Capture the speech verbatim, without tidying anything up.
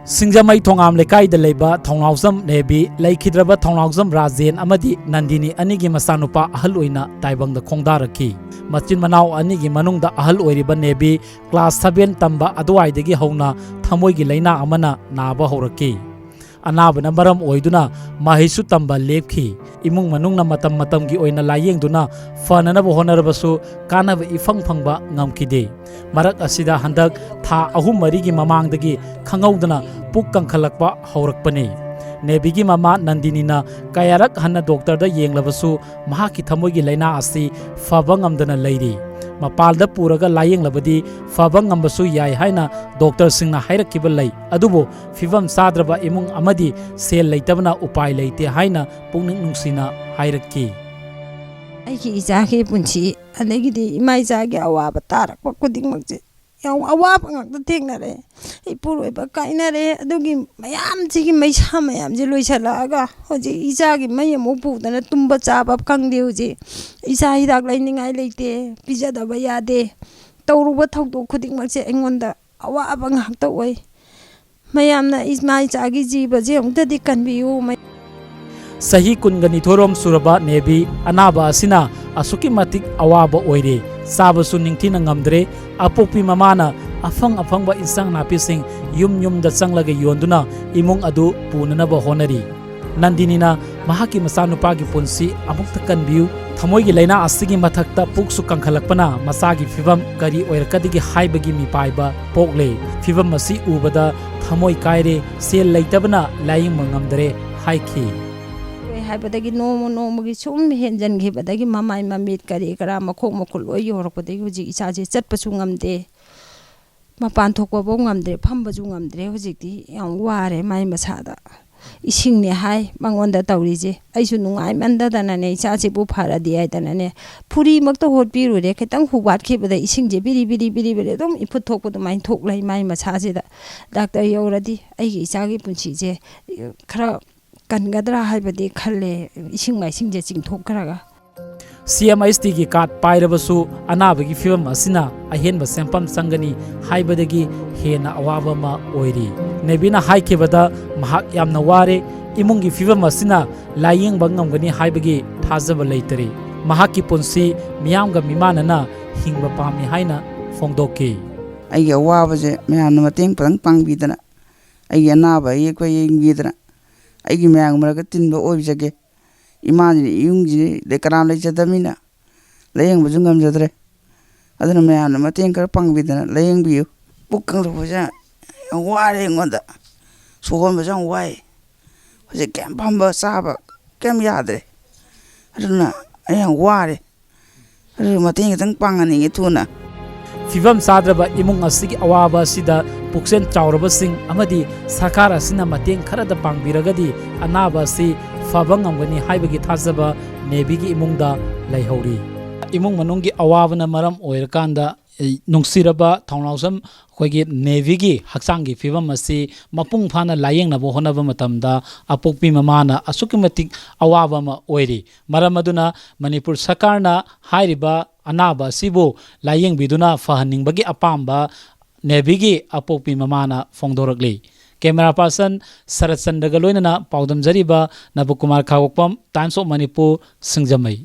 ꯁꯤꯡꯖꯃꯩ ꯊꯣꯉꯥꯝ ꯂꯩꯀꯥꯏꯗ ꯂꯩꯕ ꯊꯧꯅꯥꯎꯖꯝ ꯅꯦꯕꯤ, ꯂꯩꯈꯤꯗ꯭ꯔꯕ ꯊꯧꯅꯥꯎꯖꯝ ꯔꯥꯖꯦꯟ ꯑꯃꯗꯤ ꯅꯟꯗꯤꯅꯤ ꯑꯅꯤꯒꯤ ꯃꯆꯥꯅꯨꯄꯥ ꯑꯍꯜ ꯑꯣꯏꯅ ꯇꯥꯏꯕꯪꯗ ꯈꯣꯡꯗꯥꯔꯛꯈꯤ꯫ ꯃꯆꯤꯟ ꯃꯅꯥꯎ ꯑꯅꯤꯒꯤ ꯃꯅꯨꯡꯗ ꯑꯍꯜ ꯑꯣꯏꯔꯤꯕ ꯅꯦꯕꯤ ꯀ꯭ꯂꯥꯁ ꯁꯚꯦꯟ ꯇꯝꯕ ꯑꯗꯨꯋꯥꯏꯗꯒꯤ ꯍꯧꯅ ꯊꯃꯣꯏꯒꯤ ꯂꯥꯏꯅꯥ ꯑꯃꯅ ꯅꯥꯕ ꯍꯧꯔꯛꯈꯤ꯫ ꯑꯅꯥꯕꯅ ꯃꯔꯝ ꯑꯣꯏꯗꯨꯅ ꯃꯍꯩꯁꯨ ꯇꯝꯕ ꯂꯦꯞꯈꯤ꯫ ꯏꯃꯨꯡ ꯃꯅꯨꯡꯅ ꯃꯇꯝ ꯃꯇꯝꯒꯤ ꯑꯣꯏꯅ ꯂꯥꯌꯦꯡꯗꯨꯅ ꯐꯅꯅꯕ ꯍꯣꯠꯅꯔꯕꯁꯨ ꯀꯥꯟꯅꯕ ꯏꯐꯪ ꯐꯪꯕ ꯉꯝꯈꯤꯗꯦ꯫ ꯃꯔꯛ ꯑꯁꯤꯗ ꯍꯟꯗꯛ ꯊꯥ ꯑꯍꯨꯝ ꯃꯔꯤꯒꯤ ꯃꯃꯥꯡꯗꯒꯤ ꯈꯪꯍꯧꯗꯅ ꯄꯨꯛ ꯀꯪꯈꯠꯂꯛꯄ ꯍꯧꯔꯛꯄꯅꯤ꯫ ꯅꯦꯕꯤꯒꯤ ꯃꯃꯥ ꯅꯟꯗꯤꯅꯤꯅ ꯀꯌꯥꯔꯛ ꯍꯟꯅ ꯗꯣꯛꯇꯔꯗ ꯌꯦꯡꯂꯕꯁꯨ ꯃꯍꯥꯛꯀꯤ ꯊꯃꯣꯏꯒꯤ ꯂꯥꯏꯅꯥ ꯑꯁꯤ ꯐꯕ ꯉꯝꯗꯅ ꯂꯩꯔꯤ꯫ ꯃꯄꯥꯜꯗ ꯄꯨꯔꯒ ꯂꯥꯌꯦꯡꯂꯕꯗꯤ ꯐꯕ ꯉꯝꯕꯁꯨ ꯌꯥꯏ ꯍꯥꯏꯅ ꯗꯣꯛꯇꯔꯁꯤꯡꯅ ꯍꯥꯏꯔꯛꯈꯤꯕ ꯂꯩ꯫ ꯑꯗꯨꯕꯨ ꯐꯤꯕꯝ ꯆꯥꯗ꯭ꯔꯕ ꯏꯃꯨꯡ ꯑꯃꯗꯤ ꯁꯦꯜ ꯂꯩꯇꯕꯅ ꯎꯄꯥꯏ ꯂꯩꯇꯦ ꯍꯥꯏꯅ ꯄꯨꯛꯅꯤꯡ ꯅꯨꯡꯁꯤꯅ ꯍꯥꯏꯔꯛꯈꯤ꯫ ꯑꯩꯒꯤ ꯏꯆꯥꯒꯤ ꯄꯨꯟꯁꯤ, ꯑꯗꯒꯤꯗꯤ ꯏꯃꯥ ꯏꯆꯥꯒꯤ ꯑꯋꯥꯕ ꯇꯥꯔꯛꯄ ꯈꯨꯗꯤꯡꯃꯛꯁꯦ ꯌꯥꯝ ꯑꯋꯥꯕ ꯉꯥꯛꯇ ꯊꯦꯡꯅꯔꯦ꯫ ꯏꯄꯨꯔꯣꯏꯕ ꯀꯥꯏꯅꯔꯦ꯫ ꯑꯗꯨꯒꯤ ꯃꯌꯥꯝꯁꯤꯒꯤ ꯃꯩꯁꯥ ꯃꯌꯥꯝꯁꯦ ꯂꯣꯏꯁꯤꯜꯂꯛꯑꯒ ꯍꯧꯖꯤꯛ ꯏꯆꯥꯒꯤ ꯃꯩ ꯑꯃꯨꯛ ꯄꯨꯗꯅ ꯇꯨꯝꯕ ꯆꯥꯕ ꯈꯪꯗꯦ꯫ ꯍꯧꯖꯤꯛ ꯏꯆꯥ ꯍꯤꯗꯥꯛ ꯂꯩꯅꯤꯡꯉꯥꯏ ꯂꯩꯇꯦ, ꯄꯤꯖꯗꯕ ꯌꯥꯗꯦ꯫ ꯇꯧꯔꯨꯕ ꯊꯧꯗꯣꯛ ꯈꯨꯗꯤꯡꯃꯛꯁꯦ ꯑꯩꯉꯣꯟꯗ ꯑꯋꯥꯕ ꯉꯥꯛꯇ ꯑꯣꯏ꯫ ꯃꯌꯥꯝꯅ ꯏꯃꯥ ꯏꯆꯥꯒꯤ ꯖꯤꯕꯁꯦ ꯑꯃꯨꯛꯇꯗꯤ ꯀꯟꯕꯤꯌꯨ꯫ ꯆꯍꯤ ꯀꯨꯟꯒ ꯅꯤꯊꯣꯏꯔꯣꯝ ꯁꯨꯔꯕ ꯅꯦꯕꯤ ꯑꯅꯥꯕ ꯑꯁꯤꯅ ꯑꯁꯨꯛꯀꯤ ꯃꯇꯤꯛ ꯑꯋꯥꯕ ꯑꯣꯏꯔꯦ꯫ ꯆꯥꯕꯁꯨ ꯅꯤꯡꯊꯤꯅ ꯉꯝꯗ꯭ꯔꯦ꯫ ꯑꯄꯣꯛꯄꯤ ꯃꯃꯥꯅ ꯑꯐꯪ ꯑꯐꯪꯕ ꯏꯟꯁꯥꯡ ꯅꯥꯄꯤꯁꯤꯡ ꯌꯨꯝ ꯌꯨꯝꯗ ꯆꯪꯂꯒ ꯌꯣꯟꯗꯨꯅ ꯏꯃꯨꯡ ꯑꯗꯨ ꯄꯨꯅꯅꯕ ꯍꯣꯠꯅꯔꯤ꯫ ꯅꯟꯗꯤꯅꯤꯅ ꯃꯍꯥꯛꯀꯤ ꯃꯆꯥꯅꯨꯄꯥꯒꯤ ꯄꯨꯟꯁꯤ ꯑꯃꯨꯛꯇ ꯀꯟꯕꯤꯌꯨ꯫ ꯊꯃꯣꯏꯒꯤ ꯂꯥꯏꯅꯥ ꯑꯁꯤꯒꯤ ꯃꯊꯛꯇ ꯄꯨꯛꯁꯨ ꯀꯪꯈꯠꯂꯛꯄꯅ ꯃꯆꯥꯒꯤ ꯐꯤꯕꯝ ꯀꯔꯤ ꯑꯣꯏꯔꯛꯀꯗꯒꯦ ꯍꯥꯏꯕꯒꯤ ꯃꯤꯄꯥꯏꯕ ꯄꯣꯛꯂꯦ꯫ ꯐꯤꯕꯝ ꯑꯁꯤ ꯎꯕꯗ ꯊꯃꯣꯏ ꯀꯥꯏꯔꯦ, ꯁꯦꯜ ꯂꯩꯇꯕꯅ ꯂꯥꯌꯦꯡꯕ ꯉꯝꯗꯔꯦ ꯍꯥꯏꯈꯤ꯫ ꯍꯥꯏꯕꯗꯒꯤ ꯅꯣꯡꯃ ꯅꯣꯡꯃꯒꯤ ꯁꯨꯝ ꯍꯦꯟꯖꯟꯈꯤꯕꯗꯒꯤ ꯃꯃꯥꯏ ꯃꯃꯤꯠ ꯀꯔꯤ ꯀꯔꯥ ꯃꯈꯣꯛ ꯃꯈꯨꯠ ꯂꯣꯏ ꯌꯧꯔꯛꯄꯗꯒꯤ ꯍꯧꯖꯤꯛ ꯏꯆꯥꯁꯦ ꯆꯠꯄꯁꯨ ꯉꯝꯗꯦ, ꯃꯄꯥꯟ ꯊꯣꯛꯄꯐꯧ ꯉꯝꯗ꯭ꯔꯦ, ꯐꯝꯕꯁꯨ ꯉꯝꯗ꯭ꯔꯦ꯫ ꯍꯧꯖꯤꯛꯇꯤ ꯌꯥꯝ ꯋꯥꯔꯦ ꯃꯥꯏ ꯃꯁꯥꯗ꯫ ꯏꯁꯤꯡꯅꯦ ꯍꯥꯏ ꯃꯉꯣꯟꯗ ꯇꯧꯔꯤꯁꯦ꯫ ꯑꯩꯁꯨ ꯅꯨꯡꯉꯥꯏꯃꯟꯗꯗꯅꯅꯦ, ꯏꯆꯥꯁꯤꯕꯨ ꯐꯔꯗꯤ ꯍꯥꯏꯗꯅꯅꯦ, ꯐꯨꯔꯤꯃꯛꯇ ꯍꯣꯠꯄꯤꯔꯨꯔꯦ꯫ ꯈꯤꯇꯪ ꯍꯨꯕꯥꯠꯈꯤꯕꯗ ꯏꯁꯤꯡꯁꯦ ꯕꯤꯔꯤ ꯕꯤꯔꯤ ꯕꯤꯔꯤ ꯕꯤꯔꯤ ꯑꯗꯨꯝ ꯏꯐꯨꯠ ꯊꯣꯛꯄ ꯑꯗꯨꯃꯥꯏꯅ ꯊꯣꯛ ꯂꯩ ꯃꯥꯏ ꯃꯁꯥꯁꯤꯗ꯫ ꯗꯥꯛꯇꯔ ꯌꯧꯔꯗꯤ ꯑꯩꯒꯤ ꯏꯆꯥꯒꯤ ꯄꯨꯟꯁꯤꯁꯦ ꯈꯔ ꯀꯟꯒꯗ꯭ꯔꯥ ꯍꯥꯏꯕꯗꯤ ꯈꯜꯂꯦ꯫ ꯏꯁꯤꯡ ꯃꯥꯏꯁꯤꯡꯁꯦ ꯆꯤꯡꯊꯣꯛꯈ꯭ꯔꯒ꯫ ꯁꯤ ꯑꯦꯝ ꯑꯩꯆ ꯇꯤꯒꯤ ꯀꯥꯔꯗ ꯄꯥꯏꯔꯕꯁꯨ ꯑꯅꯥꯕꯒꯤ ꯐꯤꯕꯝ ꯑꯁꯤꯅ ꯑꯍꯦꯟꯕ ꯁꯦꯟꯐꯝ ꯆꯪꯒꯅꯤ ꯍꯥꯏꯕꯗꯒꯤ ꯍꯦꯟꯅ ꯑꯋꯥꯕ ꯑꯃ ꯑꯣꯏꯔꯤ꯫ ꯅꯦꯕꯤꯅ ꯍꯥꯏꯈꯤꯕꯗ ꯃꯍꯥꯛ ꯌꯥꯝꯅ ꯋꯥꯔꯦ, ꯏꯃꯨꯡꯒꯤ ꯐꯤꯕꯝ ꯑꯁꯤꯅ ꯂꯥꯏꯌꯦꯡꯕ ꯉꯝꯒꯅꯤ ꯍꯥꯏꯕꯒꯤ ꯊꯥꯖꯕ ꯂꯩꯇꯔꯦ꯫ ꯃꯍꯥꯛꯀꯤ ꯄꯨꯟꯁꯤ ꯃꯤꯌꯥꯝꯒ ꯃꯤꯃꯥꯟꯅꯅ ꯍꯤꯡꯕ ꯄꯥꯝꯃꯤ ꯍꯥꯏꯅ ꯐꯣꯡꯗꯣꯛꯈꯤ꯫ ꯑꯩꯒꯤ ꯑꯋꯥꯕꯁꯦ ꯃꯌꯥꯝꯅ ꯃꯇꯦꯡ ꯈꯤꯇꯪ ꯄꯥꯡꯕꯤꯗꯅ, ꯑꯩꯒꯤ ꯑꯅꯥꯕ ꯑꯌꯦꯛꯄ ꯌꯦꯡꯕꯤꯗꯅ, ꯑꯩꯒꯤ ꯃꯌꯥꯝꯒꯤ ꯃꯔꯛꯇ ꯇꯤꯟꯕ ꯑꯣꯏꯖꯒꯦ꯫ ꯏꯃꯥꯁꯤꯅ ꯏꯃꯨꯡꯁꯤꯗ ꯀꯅꯥ ꯂꯩꯖꯗꯕꯅꯤꯅ ꯂꯥꯏꯌꯦꯡꯕꯁꯨ ꯉꯝꯖꯗ꯭ꯔꯦ꯫ ꯑꯗꯨꯅ ꯃꯌꯥꯝꯅ ꯃꯇꯦꯡ ꯈꯔ ꯄꯥꯡꯕꯤꯗꯅ ꯂꯥꯏꯌꯦꯡꯕꯤꯌꯨ꯫ ꯄꯨꯛ ꯀꯪꯂꯛꯄꯁꯦ ꯌꯥꯝ ꯋꯥꯔꯦ ꯑꯩꯉꯣꯟꯗ꯫ ꯁꯣꯟꯕꯁꯨ ꯌꯥꯝ ꯋꯥꯏ꯫ ꯍꯧꯖꯤꯛ ꯀꯩꯝ ꯐꯝꯕ ꯆꯥꯕ ꯀꯩꯝ ꯌꯥꯗ꯭ꯔꯦ꯫ ꯑꯗꯨꯅ ꯑꯩ ꯌꯥꯝ ꯋꯥꯔꯦ꯫ ꯑꯗꯨ ꯃꯇꯦꯡ ꯈꯤꯇꯪ ꯄꯥꯡꯍꯟꯅꯤꯡꯉꯤ ꯊꯨꯅ꯫ ꯐꯤꯕꯝ ꯆꯥꯗ꯭ꯔꯕ ꯏꯃꯨꯡ ꯑꯁꯤꯒꯤ ꯑꯋꯥꯕ ꯑꯁꯤꯗ ꯄꯨꯛꯆꯦꯜ ꯆꯥꯎꯔꯕꯁꯤꯡ ꯑꯃꯗꯤ ꯁꯔꯀꯥꯔ ꯑꯁꯤꯅ ꯃꯇꯦꯡ ꯈꯔꯗ ꯄꯥꯡꯕꯤꯔꯒꯗꯤ ꯑꯅꯥꯕ ꯑꯁꯤ ꯐꯕ ꯉꯝꯒꯅꯤ ꯍꯥꯏꯕꯒꯤ ꯊꯥꯖꯕ ꯅꯦꯕꯤꯒꯤ ꯏꯃꯨꯡꯗ ꯂꯩꯍꯧꯔꯤ꯫ ꯏꯃꯨꯡ ꯃꯅꯨꯡꯒꯤ ꯑꯋꯥꯕꯅ ꯃꯔꯝ ꯑꯣꯏꯔꯀꯥꯟꯗ, ꯑꯦ, ꯅꯨꯡꯁꯤꯔꯕ ꯊꯧꯅꯥꯎꯖꯝ ꯑꯩꯈꯣꯏꯒꯤ ꯅꯦꯕꯤꯒꯤ ꯍꯛꯆꯥꯡꯒꯤ ꯐꯤꯕꯝ ꯑꯁꯤ ꯃꯄꯨꯡ ꯐꯥꯅ ꯂꯥꯏꯌꯦꯡꯅꯕ ꯍꯣꯠꯅꯕ ꯃꯇꯝꯗ ꯑꯄꯣꯛꯄꯤ ꯃꯃꯥꯅ ꯑꯁꯨꯛꯀꯤ ꯃꯇꯤꯛ ꯑꯋꯥꯕ ꯑꯃ ꯑꯣꯏꯔꯤ꯫ ꯃꯔꯝ ꯑꯗꯨꯅ ꯃꯅꯤꯄꯨꯔ ꯁꯔꯀꯥꯔꯅ ꯍꯥꯏꯔꯤꯕ ꯑꯅꯥꯕ ꯑꯁꯤꯕꯨ ꯂꯥꯏꯌꯦꯡꯕꯤꯗꯨꯅ ꯐꯍꯟꯅꯤꯡꯕꯒꯤ ꯑꯄꯥꯝꯕ ꯅꯦꯕꯤꯒꯤ ꯑꯄꯣꯛꯄꯤ ꯃꯃꯥꯅ ꯐꯣꯡꯗꯣꯔꯛꯂꯤ꯫ ꯀꯦꯃꯦꯔꯥ ꯄꯥꯔꯁꯟ ꯁꯔꯠ ꯆꯟꯗ꯭ꯔꯒ ꯂꯣꯏꯅꯅ ꯄꯥꯎꯗꯝꯖꯔꯤꯕ ꯅꯕꯀꯨꯃꯥꯔ ꯈꯥꯉꯕꯣꯛꯄꯝ, Times of Manipur, ꯁꯤꯡꯖꯃꯩ꯫